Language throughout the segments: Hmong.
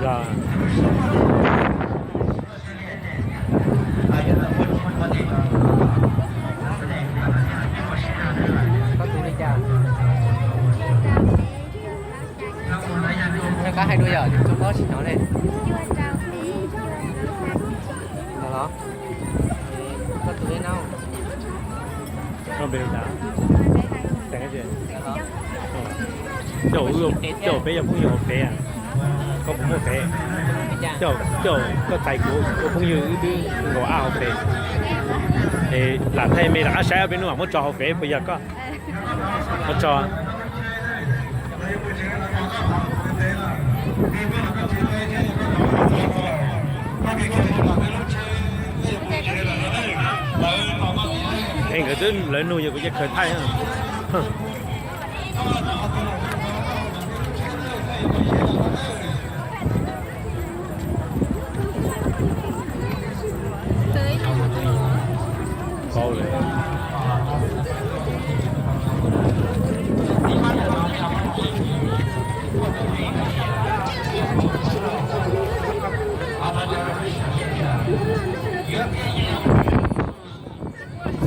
Yog. Koj tus li cas? Koj hais dua yom, tsis hnov li. Los los. Koj tus li no. Koj npe li cas? Xeem dab tsi? Coj, coj peb yog phooj ywg hauv Fev, koj puas muaj Fev? Coj, coj koj txais kuv ua phooj ywg wb twb nkaum ab hauv Fev. Es lam thaij me rov qab saib ob peb hnub mam muab tso hauv Fev puas yog koj? Muab tso. Es nkawd twb lawv nug yog kuv cia khaws thaij.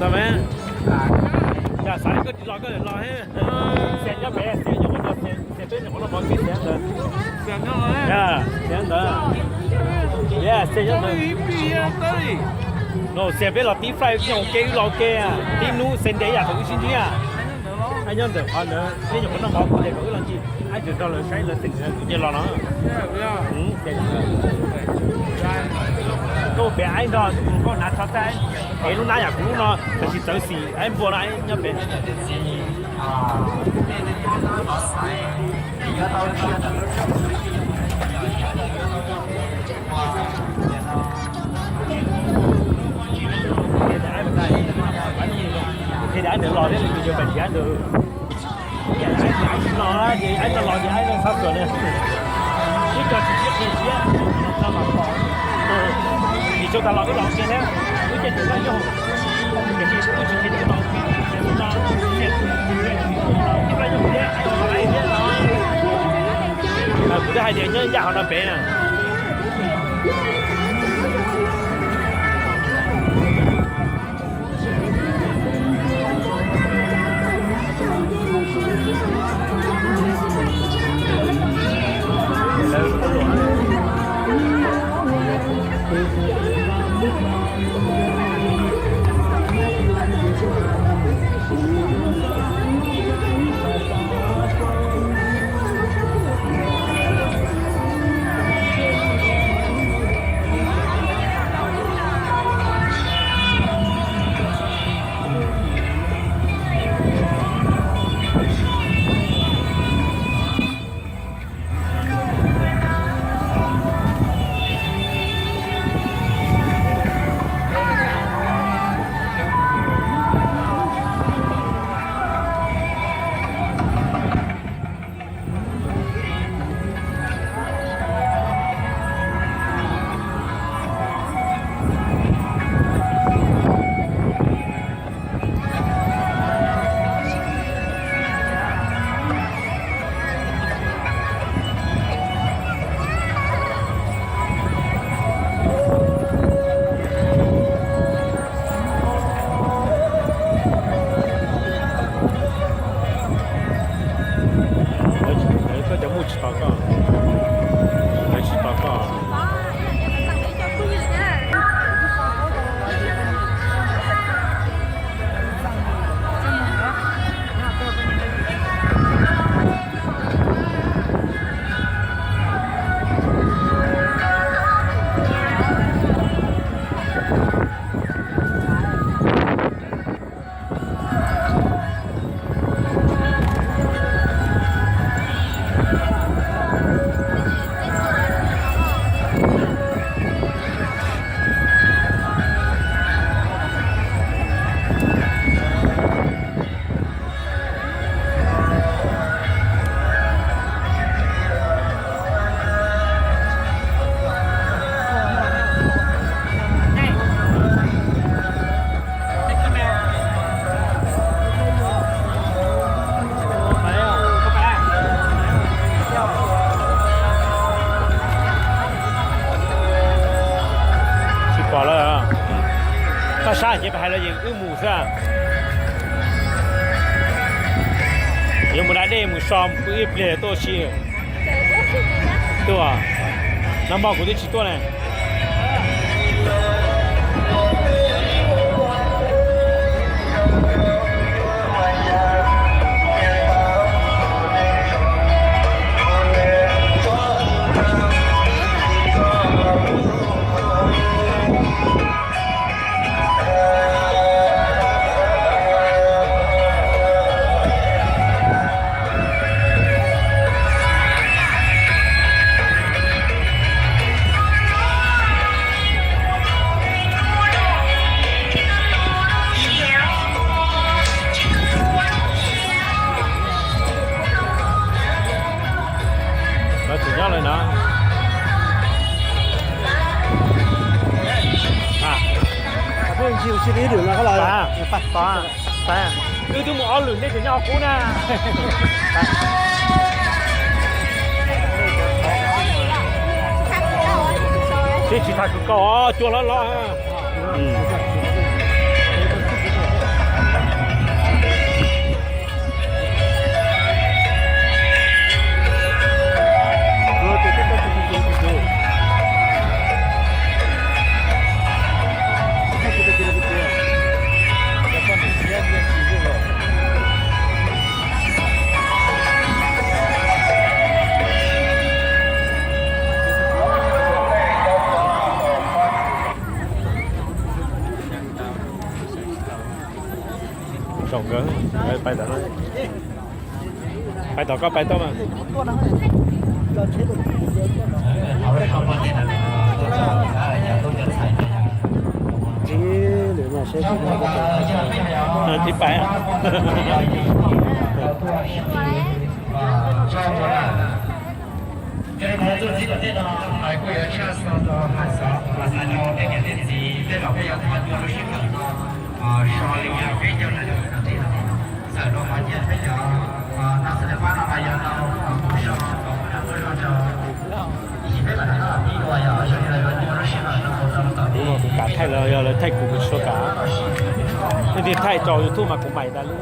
Xav mas, yog xav li koj tsis los koj los he. Xias nyob pem, Xias nyuam qhuav no, Xias peb nyuam qhuav no mov kev Xias ntawd. Xias ntawd, Xias nyob ntawd. No Xias peb los tib flight nyob hauv kev wb los ua ke, tib hnub Sunday yam thaum wb sib ntsib. Nyob ntawm qhov ntawd peb nyuam qhuav noj mov kuv ces kom wb los ncig, ab tsuas rau lawv saib lawv xeem kuv cia los no. Koj pem aib nrog tus koj hnav tsho txaij, es lub nab yam kuv lub no, tam sis txawv xim aib npua no nyob pem. Qhia tias aib ntawd los thiab, nws yuav pais nrhiav ntawd. Aib no, aib no los ces aib no txhob xuas li. Wb cov tsis sib qhia siab no mas pom. Vim tsau tas los wb los ua ke thiab, wb caij tsis tau yoog, tiam sis wb tsis qhia tias wb los ua ke, ces wb no tsis qhia tias wb los ua ke thiab, aib no los aib thiab no. Kuv twb hais tias nyob ncaj qhov no pem na. Ces peb hais los yeej wb mus xwb. Yuav mus da dej mus so pw ib pliag tuaj si. Tuaj, nag hmo kuv twb tsis tuaj ne. Lawv tseem nyob lawm no. Wb twb mus ob lwm nej tseem nyob qub na. Tsis, tsis tas kwv kaus, cua hlob hlob. Zaum nkawd, pais tom no. Pais tom koj pais tau mas. Tib pais. Kuv kam thaij los yog lawv thaij kuv, kuv tsis tau kam. Leej twg thaij tso YouTube mas kuv maim tas li.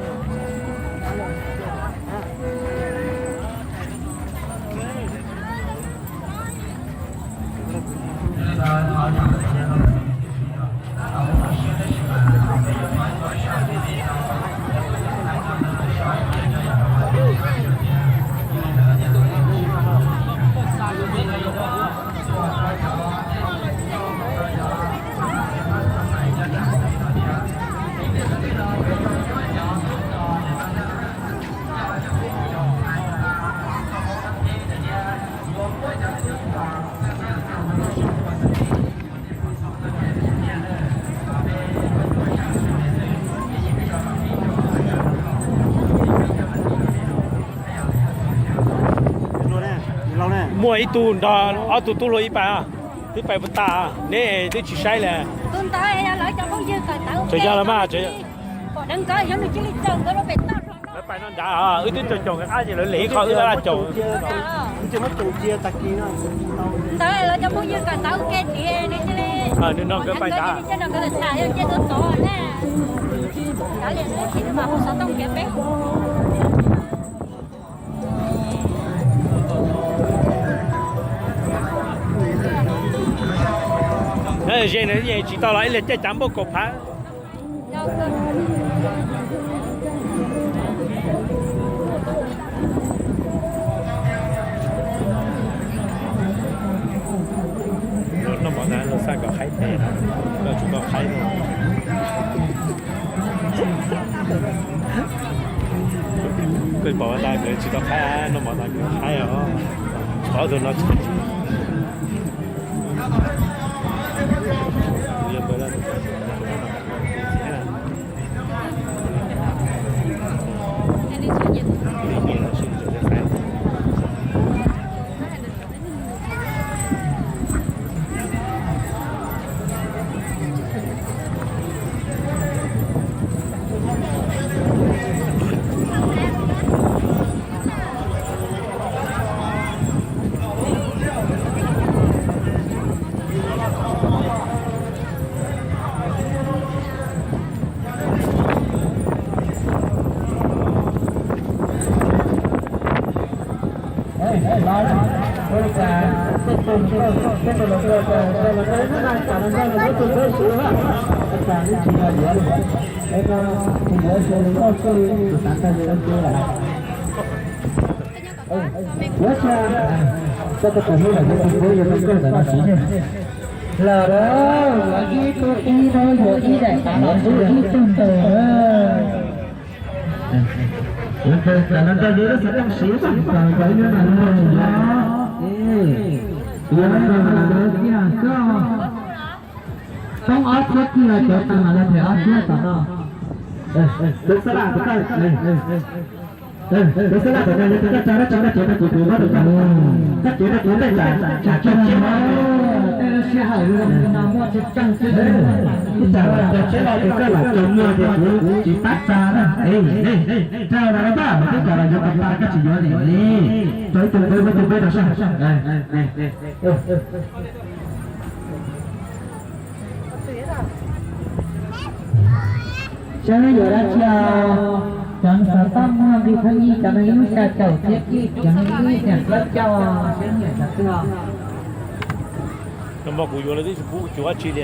Muaj ib tug nrog ob tug tub hluas ib pais, twb pais puas tas, neb twb tsis saib li. Tseem yog los mas, lawv pais no nrad, wb twb caum caum nkawd qab ces lawv lim ib qho wb laj laj caum. Nws no nkawd pais nrad. Ze no tsis tau los ib leeg caij cav npauj kaum phav. Noj mov ntag, luag xaj kom qaib tes, koj tsis tau qaib no. Koj pom tas nkawd tsis tau qaib, noj mov tas nkawd qaib os. Tsov tus no tsis Ua tsaug, koj tau pom hnub lawm, yuav tus puav yog tus kawg ntawm no siv ne. Lawm los, ib tug ib no yog ib daim tav los ib tug ntawm. Tam no ntawd yog lub xov tooj siv tag nrho, yog ib lub no lub no tsis yog. Yog lub no mas lawv kiag xwb. Poob ob txhiab kiag cov tas mas lawv them ob txhiab tom no. Lub xab laj tom no, lub xab laj tom no yog tias koj tso dab tso dab tsev rau kuv, kuv muab rau koj. Dab tsev rau kuv tej tsam tsam rau tsev. Tej lub sij hawm no muaj tseeb tseeb xwb. Ib tsam los rau tsev los tias koj lam tso muag tias kuv tsis pab tsa na. Rau los vaj mas twb kom los yuav kom tag koj tsis yuav li li. Rau ib tug peb, muab tus peb rau sab. Saib yuav dab tsi os? Cov xov tooj muaj nqi thoob ib, cov no ib lub xya caum txhiab kij, cov no ib lub xya plaub caug, saib nyiam cov twg os. Npog kuv yuav lawv twb tsis pub cuav dab tsi li.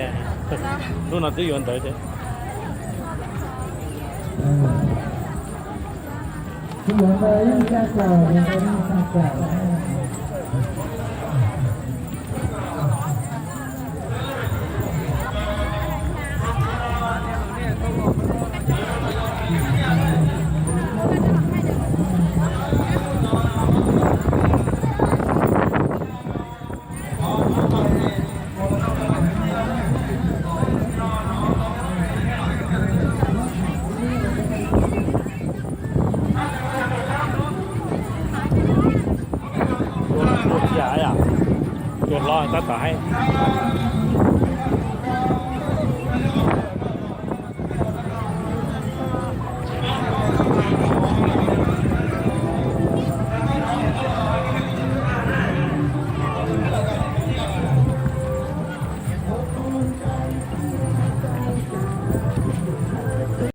Lub no twb yuav ntawd thiab. Cua hlob tab tom haib.